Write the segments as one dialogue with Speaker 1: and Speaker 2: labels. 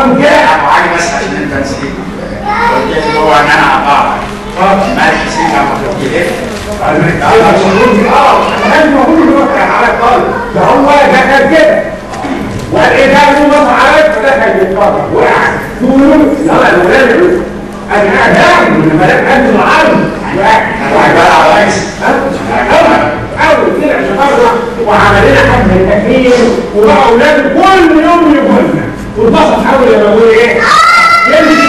Speaker 1: من كده.
Speaker 2: ابو علي بس عشان انت نسيت قلت لي هو ان انا قطعتك. مالك حسين لما كنت لف
Speaker 1: كان موجود اللي هو كان على الطالب ده، هو دخل كده وقال ايه ده هو مصر عليك، فدخل يتفرج وقع طول. لا الولاد انا قاعد من ملاك قد العرض اول طلع شطرنا وعمل لنا حفلة تكريم وبقى اولاده كل يوم يقولنا واتبسط قوي لما بقول ايه؟ يمشي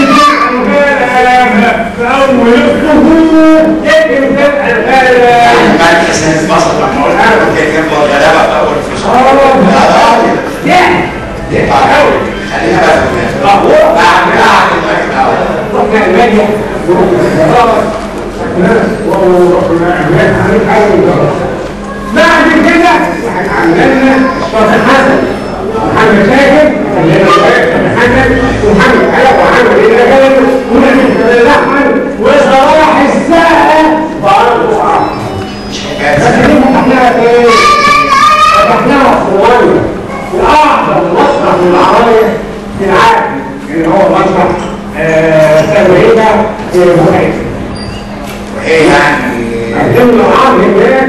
Speaker 1: الغلابة في اول الصفوف يمشي الغلابة.
Speaker 2: الملك حسين اتبسط لما قلت له كيف الغلابة في اول الفصول.
Speaker 1: ضحك قوي.
Speaker 2: خلينا بقى بعد
Speaker 1: رحنا المانيا ورحنا بعد كده عملنا شاطر حسن محمد شاكر، خلينا شاكر حسن ومحمد حلب وعمل ايه ونحن وصلاح السقا برضه عمل. بس دي فتحناها فين؟ فتحناها في رواندا، واعظم مسرح للعرايس في العالم اللي هو مسرح سانويدا في بوخارست.
Speaker 2: وايه يعني؟
Speaker 1: قدمنا عرض هناك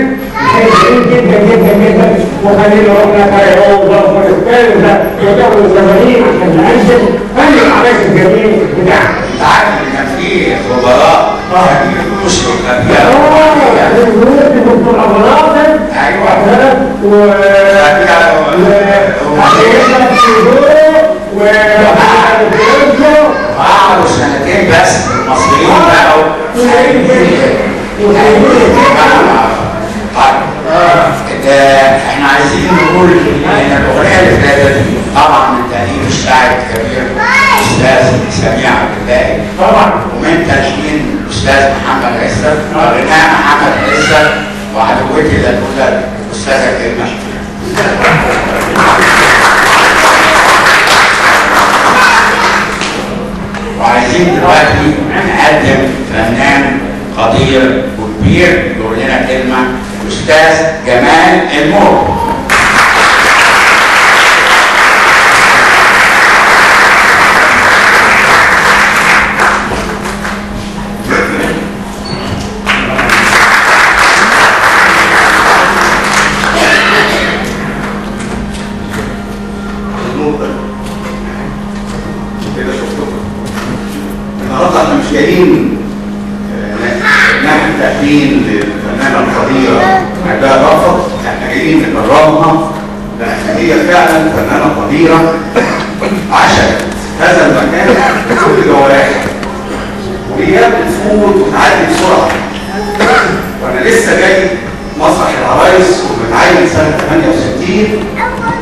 Speaker 1: كان جميل جدا جدا جدا، وخلينا رحنا فايروز وفلسطين يعتبروا الزمالين عشان نقدم فن العرايس الجميل بتاعنا.
Speaker 2: انت عارف ان كان في خبراء خبير روسي وخبير
Speaker 1: دكتور ابو ناصر.
Speaker 2: ايوه
Speaker 1: و
Speaker 2: وقعدوا سنتين بس المصريين بقوا. طيب احنا عايزين نقول ان الاغنية اللي فاتت طبعا من تاليف الشاعر الكبير الاستاذ سميع عبد الباقي،
Speaker 1: طبعا،
Speaker 2: ومن تلحين الاستاذ محمد عزت، غناء محمد عزت، وعدوتي الاولى الاستاذة كريمة شفيق. وعايزين دلوقتي نقدم فنان قدير وكبير يقول لنا كلمة، الاستاذ جمال الموج.
Speaker 3: كده شفتكم النهارده احنا مش جايين نعمل تأمين للفنانة القديرة عندها رأفت، احنا جايين نكرمها لأن هي فعلا فنانة قديرة عشقت هذا المكان بكل جوارحها، وهي بتفوت وتعدي بسرعة. وأنا لسه جاي مسرح العرايس ومتعين سنة 68،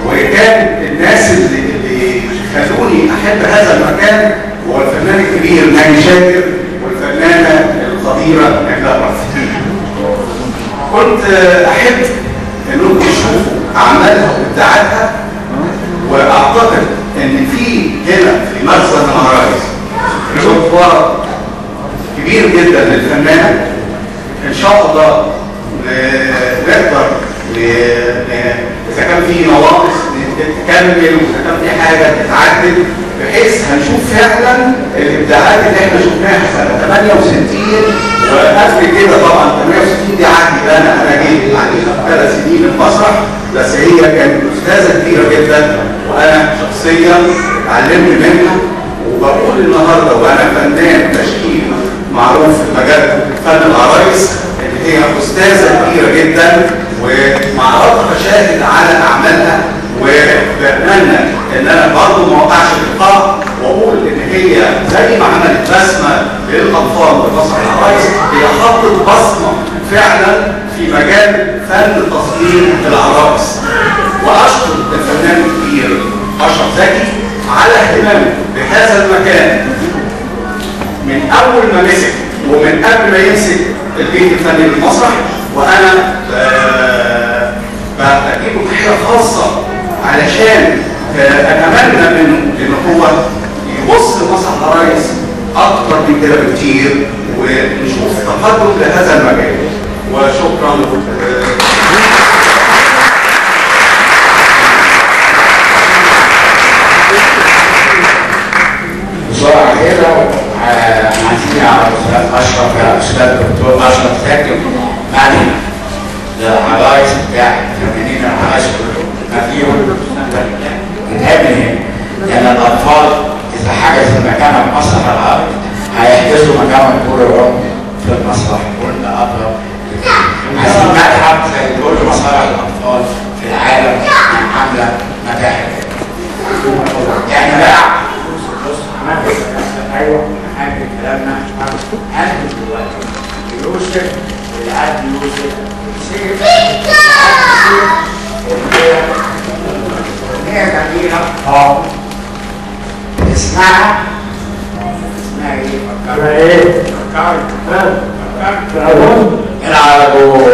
Speaker 3: وكان الناس اللي خلوني أحب هذا المكان هو الفنان الكبير ناجي شاكر والفنانة القديرة نجلاء رأفت. كنت أحب إنكم تشوفوا أعمالها وإبداعاتها، وأعتقد إن في هنا في مخزن العرايس ريpertoire كبير جدا للفنانة. إن شاء الله نقدر إذا كان في نواقص تكمل، وإذا كان في حاجة تتعدل، بحيث هنشوف فعلا الابداعات اللي احنا شفناها سنة 68 وقبل كده. طبعا 68 دي عهدي انا جيت بعديها بثلاث سنين المسرح، بس هي كانت استاذه كبيرة جدا وانا شخصيا اتعلمت منها. وبقول النهارده وانا فنان تشكيل معروف في مجال فن العرايس ان هي استاذه كبيرة جدا ومعرضها شاهد على اعمالها، وبتمنى ان انا برضه ما اوقعش في القاع واقول ان هي زي ما عملت بسمه للاطفال بمسرح العرايس، هي حطت بصمة فعلا في مجال فن تصميم العرايس. واشكر الفنان الكبير اشرف زكي على اهتمامه بهذا المكان من اول ما مسك ومن قبل ما يمسك البيت الفني للمسرح، وانا بديله تحية خاصة علشان اتمنى منه ان هو يبص لمسرح العرايس اكتر من كده بكتير ونشوف تقدم لهذا المجال. وشكرا.
Speaker 2: يا استاذ اشرف، يا استاذ دكتور اشرف زكي، مدح للعرايس بتاع فنانين العرايس كلهم ما فيهم يتعمل هنا، لان الاطفال اذا حجزوا مكانها في مسرح العرايس هيحجزوا مكانهم طول العمر في المسرح. قلنا اضرب عايزين متحف زي كل مسارح الاطفال في العالم عامله متاحف. يعني بقى بص عملت ايوه هنكمل كلامنا. هنكمل دلوقتي يوسف واللي قد يوسف سيف اغنية جميلة اسمها ايه؟ فكرت ايه؟ فكرت العربون العربون.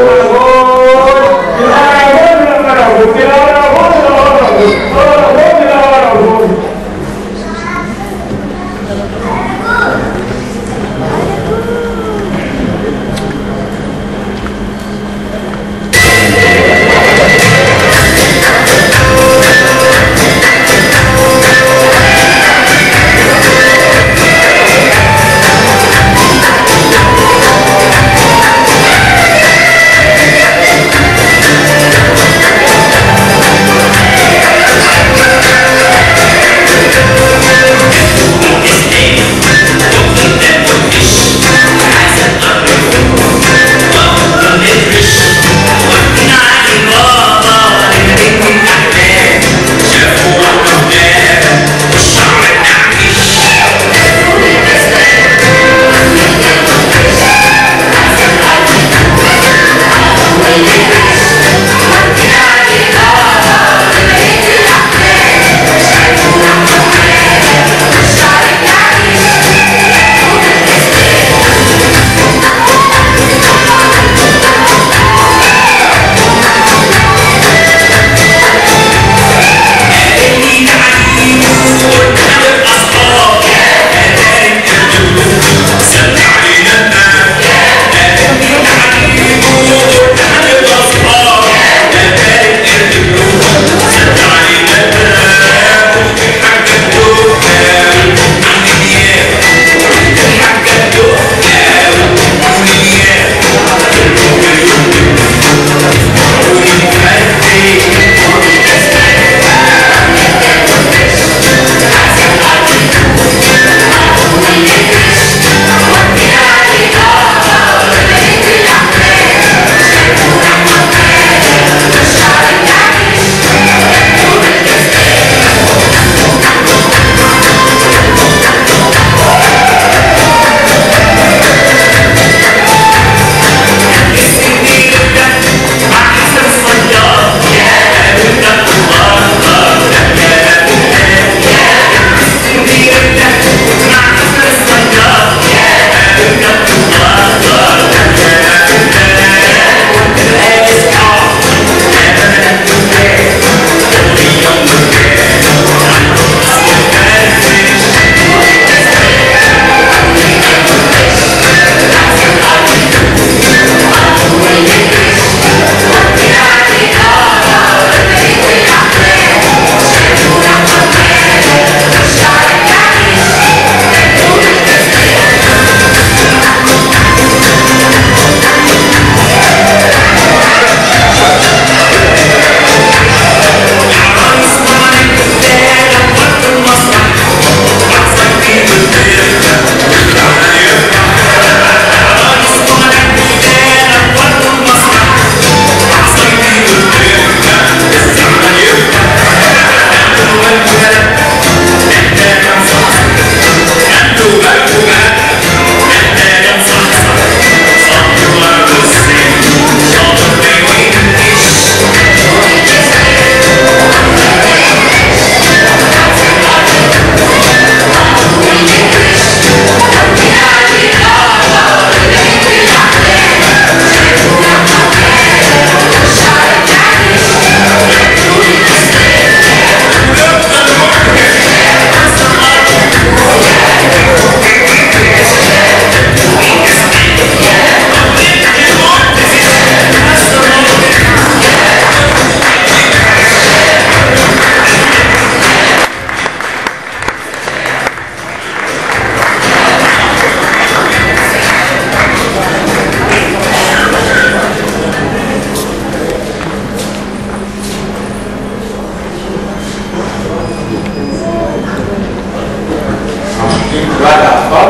Speaker 2: مبسوطين دلوقتي يا اطفال؟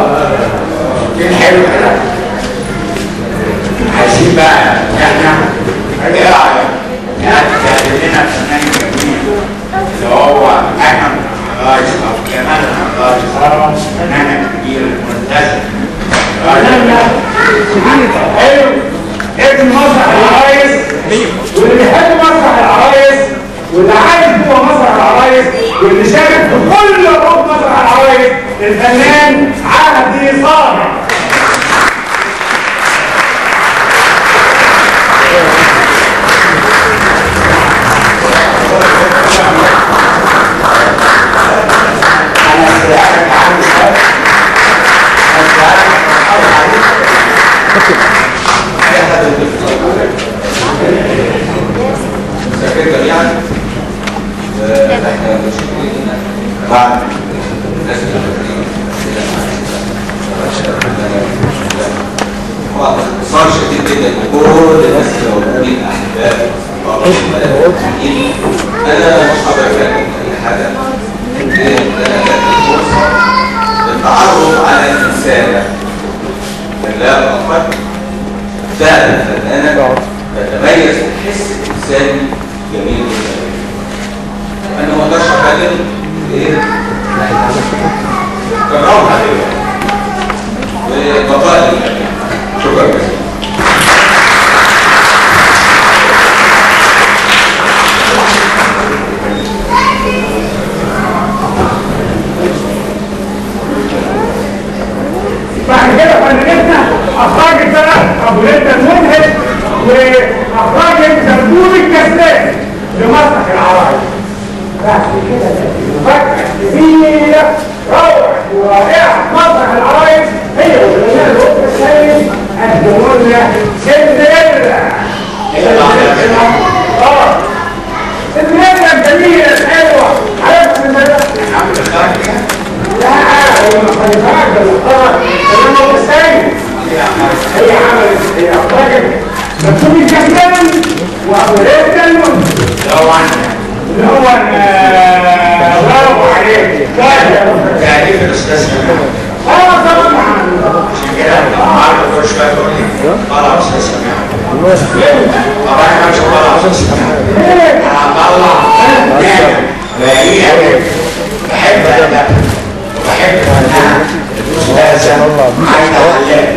Speaker 2: مبسوطين حلو كده؟ عايزين بقى احنا ايه رايك؟ تقدم لنا الفنان الجميل اللي هو احمد العرايس او جمال العرايس، الفنان الكبير الملتزم.
Speaker 1: حلو، ابن مسرح العرايس، واللي بيحب مسرح العرايس، واللي عايش جوه مسرح العرايس، واللي شارك في كل عروض مسرح العرايس، الفنان عهدي صالح.
Speaker 2: انا استدعاك عندي سؤال.
Speaker 4: مساء جميعا. احنا متشكرين بعد الناس اللي طبعا باختصار شديد جدا لكل الناس اللي موجودين احباء المسلمين. انا مش هقدر اتكلم اي حاجة غير ان انا جات لي فرصة للتعرف على انسانه نجلاء رأفت، فعلا فنانة تتميز بحس انساني جميل جدا. انا ما اقدرش اتكلم ايه كرمها دلوقتي وبقاء للجميع. شكرا جزيلا.
Speaker 1: بعد كده فنانتنا اخرجت بقى ابو المدهش واخرجت زربوب الكسلان لمسرح العرايس. بعد كده مفاجأة كبيرة روعة ورائعة مسرح العرايس هي والفنان الأخرى السيد قدموا لنا سندريلا. سندريلا الجميلة الحلوة، عارف سندريلا؟ لا هو ما خلفهاش، ده مختار الفنان السيد. هي عملت، هي أخرجت مكتوب الكسلان وأبو ريتا المنتج اللي هو برافو عليك.
Speaker 2: تأليف الأستاذ سمير.
Speaker 1: طبعا.
Speaker 2: عشان كده النهارده كل شوية تقول لي طلع أستاذ سمير. طبعا أنا مش هطلع أستاذ سمير. أنا هطلع فنانة بريئة جدا، بحب أدبها وبحب فنها، الأستاذة عايدة علام.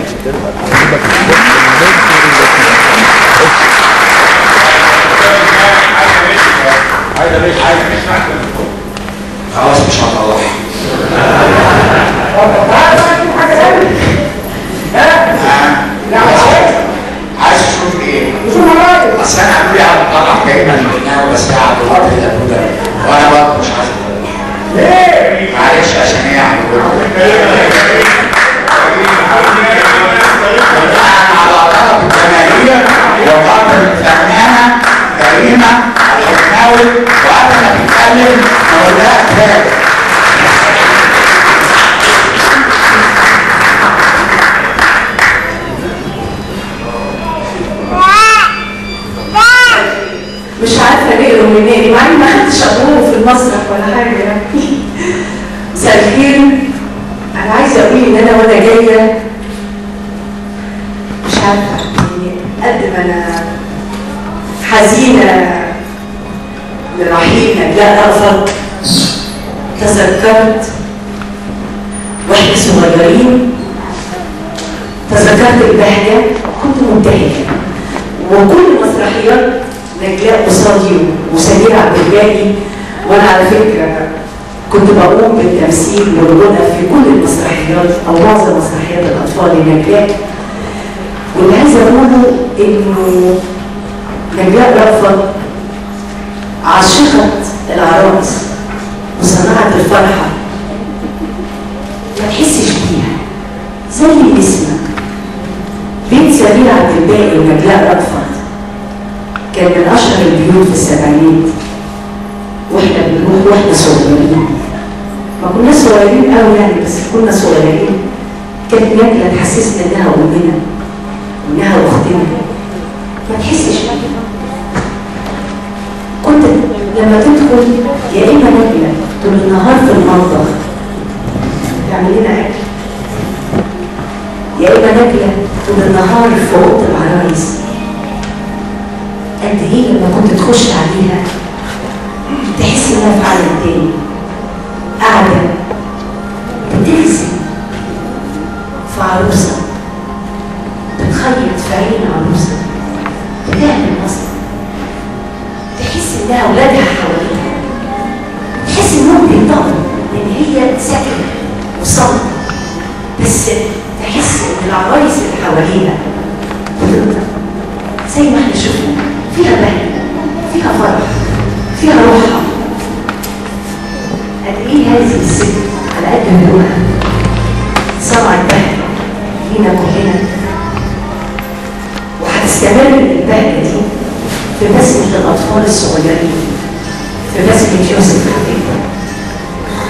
Speaker 2: خلاص مش هطلعها.
Speaker 1: طب تعالى بقى نشوف حاجة ثانية. ها؟ لا
Speaker 2: عايز اشوف ايه؟
Speaker 1: نشوف الراجل.
Speaker 2: اصل انا قالوا لي هطلع دايما البرنامج بس هي عضلات كده وانا برضه مش عايز اطلعها.
Speaker 1: ليه؟
Speaker 2: معلش عشان هي عضلات. على طلب الجماهير وقدر الفنانة كريمة الحناوي، وقبل ما تتكلم نقول لها كفاية.
Speaker 5: مش عارفه ليه رميناني مع اني ما خدتش ادوره في المسرح ولا حاجة يعني. مساء الخير. انا عايزه اقول ان انا وانا جاية مش عارفه يعني قد ما انا حزينة لرحيل نجلاء رأفت، تذكرت واحنا صغيرين، تذكرت البهجة، كنت مبتهجه وكل مسرحيات نجلاء قصادي وسمير عبد الباقي. وانا على فكرة كنت بقوم بالتمثيل والغنى في كل المسرحيات او معظم مسرحيات الاطفال لنجلاء. واللي عايزه اقوله انه نجلاء رأفت عاشقة العرايس وصناعة الفرحة، ما تحسش بيها زي النسمة. بيت سمير عبد الباقي ونجلاء رأفت كان من أشهر البيوت في السبعينات، واحنا بنروح واحنا صغيرين، ما كنا صغيرين قوي يعني بس كنا صغيرين. كانت نجلة تحسسنا انها امنا وانها اختنا، ما تحسش بيها. كنت لما تدخل يا اما نجلة طول النهار في المطبخ تعمل مننا اكل. يا اما ناكله طول النهار في اوضة العرايس. قد ايه لما كنت تخش عليها تحس انها في عالم تاني، قاعدة بترسم في عروسه، بتخيط في عين عروسه، بتعمل مصر، تحس انها اولادها حواليها، تحس انهم بينطقوا لان هي ساكنة وصامته، بس تحس ان العرايس اللي حواليها بتنطق زي ما احنا شفنا، فيها بهجة، فيها فرح، فيها روحها. قد ايه هذه الست على قد هدوءها صنعت بهجة لينا كلنا، وهتستمر البهجة دي في بسمة الأطفال الصغيرين، في بسمة يوسف حفيدنا،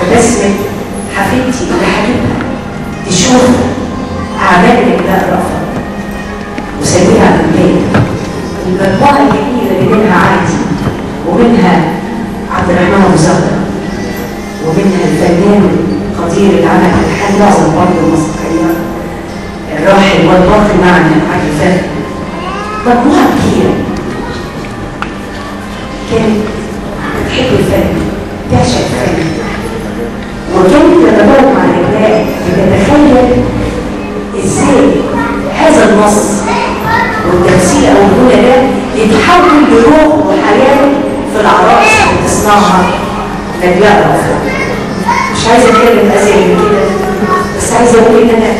Speaker 5: في بسمة حفيدتي اللي هجيبها تشوف أعمال نجلاء رأفت وسمير عبد الباقي، المجموعة الجميلة اللي منها عهدي ومنها عبد الرحمن أبو زهرة ومنها الفنان القدير اللي عمل ألحان معظم برضه المسرحيات الراحل والباقي معنا علي فهمي. مجموعة كبيرة كانت بتحب الفن، تعشق الفن، وكانت لما بقعد مع نجلاء بتتخيل ازاي هذا النص والتمثيل او الغنى ده يتحول لروح وحياه في العرائس اللي بتصنعها نجلاء رأفت. مش عايزه اتكلم ازيد من كده، بس عايزه اقول ان انا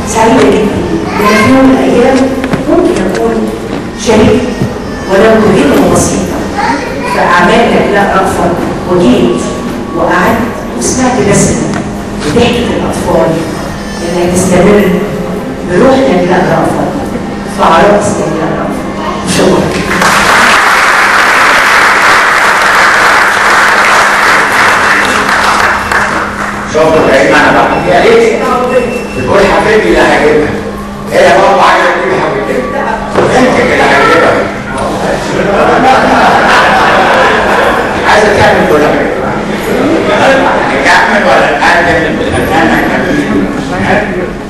Speaker 5: سعيدة جدا ان في يوم من الايام ممكن اكون شريك ولو بجهة بسيطة في اعمال نجلاء رأفت، وجيت وقعدت وسمعت بسمه وضحكه الاطفال اللي هتستمر بروح نجلاء رأفت في عرائس نجلاء رأفت. شكرا.
Speaker 2: شفت كريم انا بحكيها ليه؟ بتقول حبيبتي اللي هجيبها، هي برضه عايزه تجيب حبيبتها، انت اللي هجيبها، عايزه تعمل كل حاجة. نكمل ولا نقدم الفنان الكبير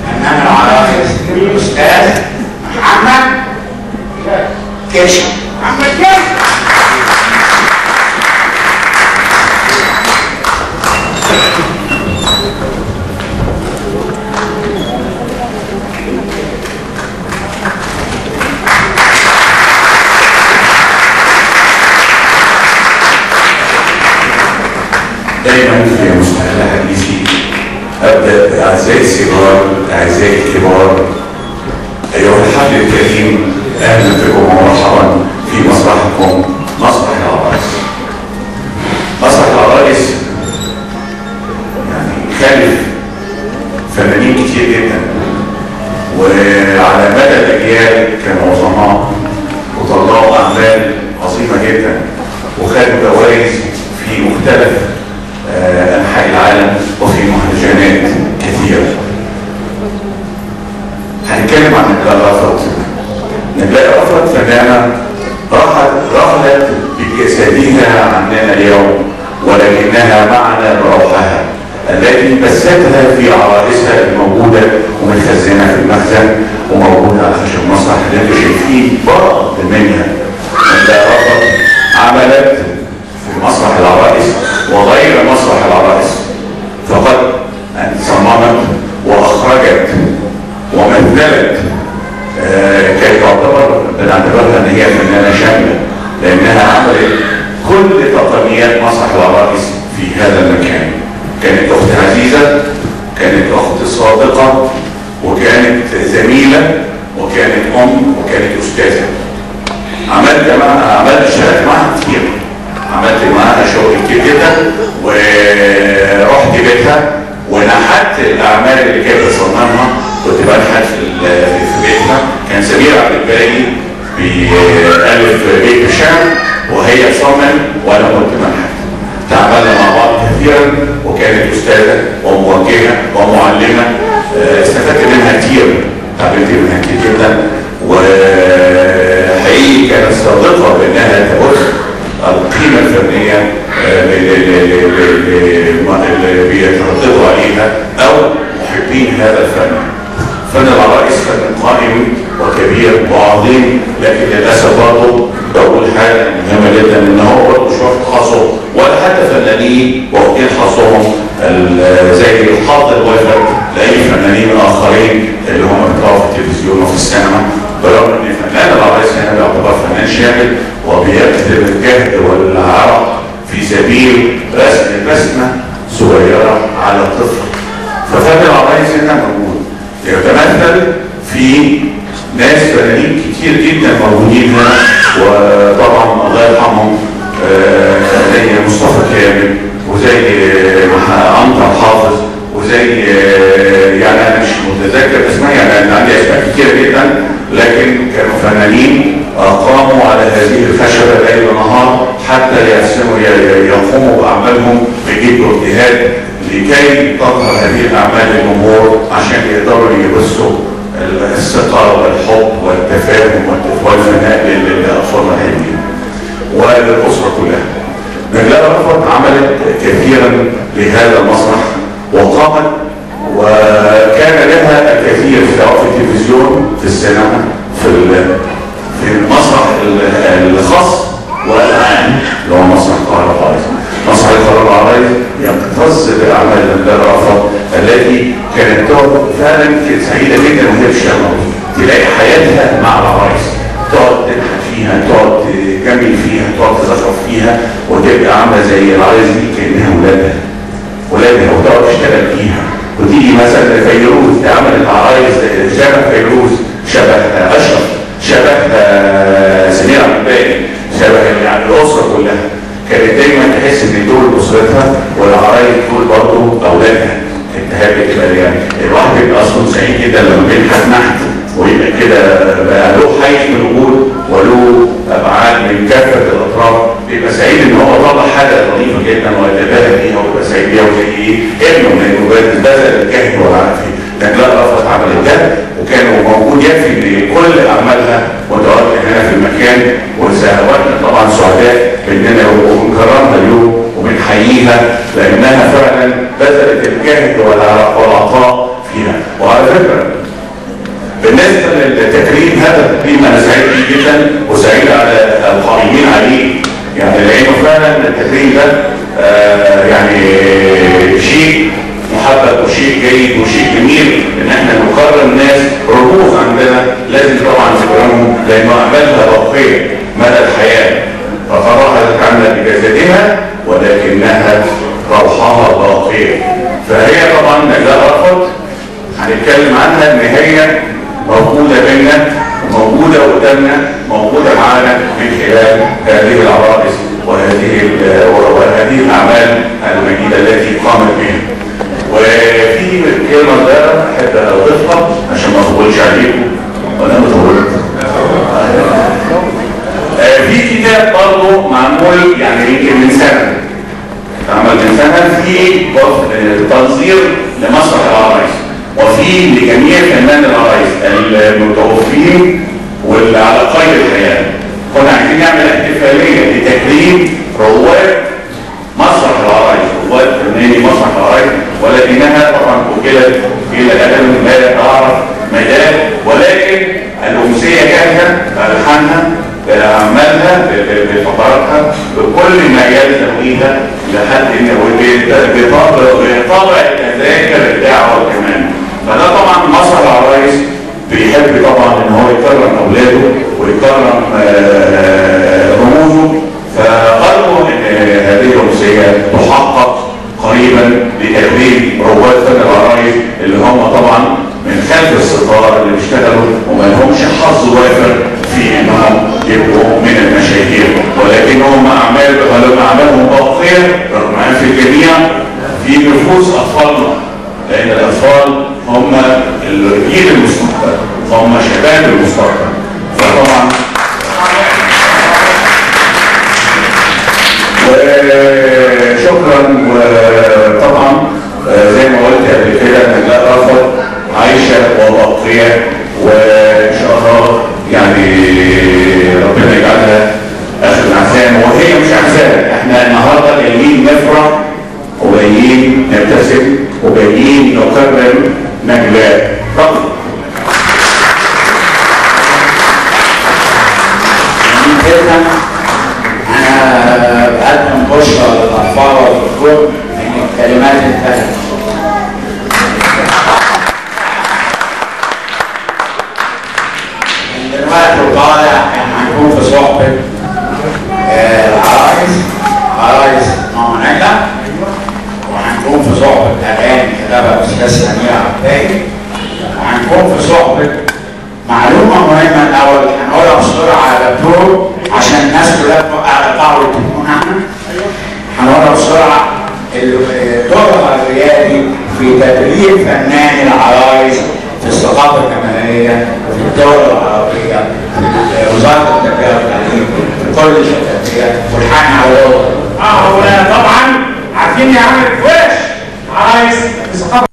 Speaker 2: فنان العرايس الاستاذ محمد كشك.
Speaker 1: محمد كشك.
Speaker 6: دايما في مستهل حديثي ابدا اعزائي الصغار اعزائي الكبار، ايها الحفل الكريم، اهلا بكم ومرحبا في مسرحكم مسرح العرائس. مسرح العرائس يعني خلف فنانين كتير جدا، وعلى مدى الاجيال كانوا عظماء وطلعوا اعمال عظيمة جدا وخدوا جوائز في مختلف أنحاء العالم وفي مهرجانات كثيرة. هنتكلم عن نجلاء رأفت. نجلاء رأفت فنانة رحلت بجسدها عننا اليوم، ولكنها معنا بروحها التي بثتها في عرائسها الموجودة ومتخزنة في المخزن وموجودة على خشب المسرح اللي انتم شايفين بعض منها. نجلاء رأفت عملت في مسرح العرائس وغير مسرح العرائس، فقد صممت واخرجت ومثلت. كانت تعتبر بنعتبرها ان هي فنانة شاملة، لانها عملت كل تقنيات مسرح العرائس في هذا المكان. كانت اخت عزيزه، كانت اخت صادقة، وكانت زميله، وكانت ام، وكانت استاذه. عملت اشتغلت معها كتير، عملت معاها شغل كتير جدا، ورحت بيتها ونحت الاعمال اللي كانت بتصممها، كنت بنحت في بيتها. كان سمير عبد الباقي بيألف بيت الشعر وهي تصمم وانا كنت بنحت. تعاملنا مع بعض كثيرا، وكانت استاذه وموجهه ومعلمه، استفدت منها كتير، تعلمت منها كتير جدا، وحقيقي كانت صادقة بانها تبث القيمة الفنية اللي بيترددوا عليها أو محبين هذا الفن. فن العرائس فن قائم وكبير وعظيم، لكن للاسف برضه بقول حاجة مهمة جدا ان هو برضه مش واخد حظه، ولا حتى فنانين واخدين حظهم زي الحظ الوافر لاي فنانين اخرين اللي هم بيطلعوا في التلفزيون وفي السينما، بالرغم ان فنان العرايس هنا بيعتبر فنان شامل وبيبذل الجهد والعرق في سبيل رسم بسمه صغيرة على طفل. ففن العرايس هنا موجود، يتمثل في ناس فنانين كتير جدا موجودين هنا، وطبعا الله يرحمهم زي مصطفى كامل وزي عنتر حافظ وزي يعني انا مش متذكر اسماء، يعني انا عندي اسماء كتير جدا، لكن كانوا فنانين قاموا على هذه الخشبة ليل ونهار حتى يرسموا يقوموا باعمالهم بجد واجتهاد لكي تظهر هذه الاعمال للجمهور عشان يقدروا يبثوا الثقة والحب والتفاهم والفناء للاطفال الحلوين وللاسره كلها. نجلاء رأفت عملت كثيرا لهذا المسرح وقامت، وكان لها الكثير سواء في التلفزيون، في السينما، في المسرح الخاص والعام اللي هو مسرح القاهرة العرايس. مسرح القاهرة العرايس يكتظ باعمال نجلاء رأفت التي كانت فعلا كانت سعيدة جدا وهي بتشتغل، تلاقي حياتها مع العرايس، تقعد تضحك فيها، تقعد تجمل فيها، تقعد تزخرف فيها، وتبقى عامله زي العرايس دي كانها ولادها، وتقعد تشتغل فيها. وتيجي مثلا فيروز، عملت عرايس شبه فيروز، شبه اشرف، شبه سمير عبد الباقي، شبه يعني الاسرة كلها. كانت دايما تحس ان دول اسرتها والعرايس دول برضه اولادها. التهاب بتبقى يعني الواحد بيبقى اصلا سعيد جدا لما بينحت نحت ويبقى كده بقى له حيز من الوجود وله ابعاد من كافة الاطراف، بيبقى سعيد ان هو طلع حاجة لطيفة جدا ويتباهى بيها ويبقى سعيد بيها وزي ايه ابنه لانه بذل الجهد والعافية فيه. نجلاء رأفت عملت ده وكان موجود يكفي لكل اعمالها متواجد هنا في المكان، وإحنا طبعا سعداء باننا وبنكرمها اليوم وبنحييها لانها فعلا بذلت الجهد والعطاء فيها. وعلى فكرة بالنسبة للتكريم، هذا التكريم انا سعيد بيه جدا وسعيد على القائمين عليه، يعني لانه فعلا التكريم ده يعني شيء محبب وشيء جيد وشيء جميل ان احنا نكرم ناس رموز عندنا، لازم طبعا نكرمهم لانه اعمالها باقية مدى الحياة. فطرحت عملت بجسدها ولكنها روحها باقية. فهي طبعا نجلاء رأفت هنتكلم عنها ان هي موجودة بينا، موجودة قدامنا، موجودة معانا من خلال هذه العرائس وهذه الاعمال المجيدة التي قامت بها. وفي كلمة صغيرة احب اضيفها عشان ما اطولش عليكم، وانا طولت. في كتاب برضه معمول يعني يمكن من سنة، اتعمل من سنة، في تنظير لمسرح العرايس وفي لجميع فنان العرايس المتوفين واللي على قيد الحياة. كنا عايزين نعمل احتفالية لتكريم رواد مسرح العرايس، رواد فناني مسرح العرايس، ولكنها طبعا اجلت الى اجل لا اعرف مداه، ولكن الامسيه جاهزة بالحانها باعمالها بفقراتها بكل ما يلزم بيها لحد ان بطابع التذاكر الدعوة كمان. فده طبعا مسرح العرايس بيحب طبعا ان هو يكرم اولاده ويكرم رموزه، فارجو ان هذه الامسيه تحقق قريبا لتكريم رواد فن العرايس اللي هم طبعا من خلف الستار اللي بيشتغلوا وما لهمش حظ وافر في انهم يبقوا من المشاهير، ولكنهم اعمالهم باقية رغم انف الجميع في نفوس اطفالنا، لان الاطفال هم الجيل المستقبل، هم شباب المستقبل. فطبعا وشكرا. وطبعا زي ما قلت قبل كده نجلاء رأفت عايشه وباقيه، وان شاء الله يعني ربنا يجعلها اخر الاحزان، وهي مش احزان، احنا النهارده جايين نفرح وجايين نبتسم وجايين نكرم نجلاء رأفت.
Speaker 2: أنا بقدم بشرى للأطفال والدكتور إن الكلمات انتهت. من دلوقتي وطالع إحنا هنكون في صحبة العرايس، عرايس ماما نجلة، وهنكون في صحبة أغاني كتبها الأستاذ سمير عباي، وهنكون في صحبة معلومة مهمة الأول هنقولها بسرعة على دكتور عشان الناس كلها توقع على طاولة التليفون. احنا هنقولها بسرعة دورها الريادي في تدريب فنان العرايس في الثقافة الجماهيرية، في الدول العربية، في وزارة التربية والتعليم، في كل الشتاتية، والحق على دورها.
Speaker 1: طبعا عارفين يا عم وش عرايس في الثقافة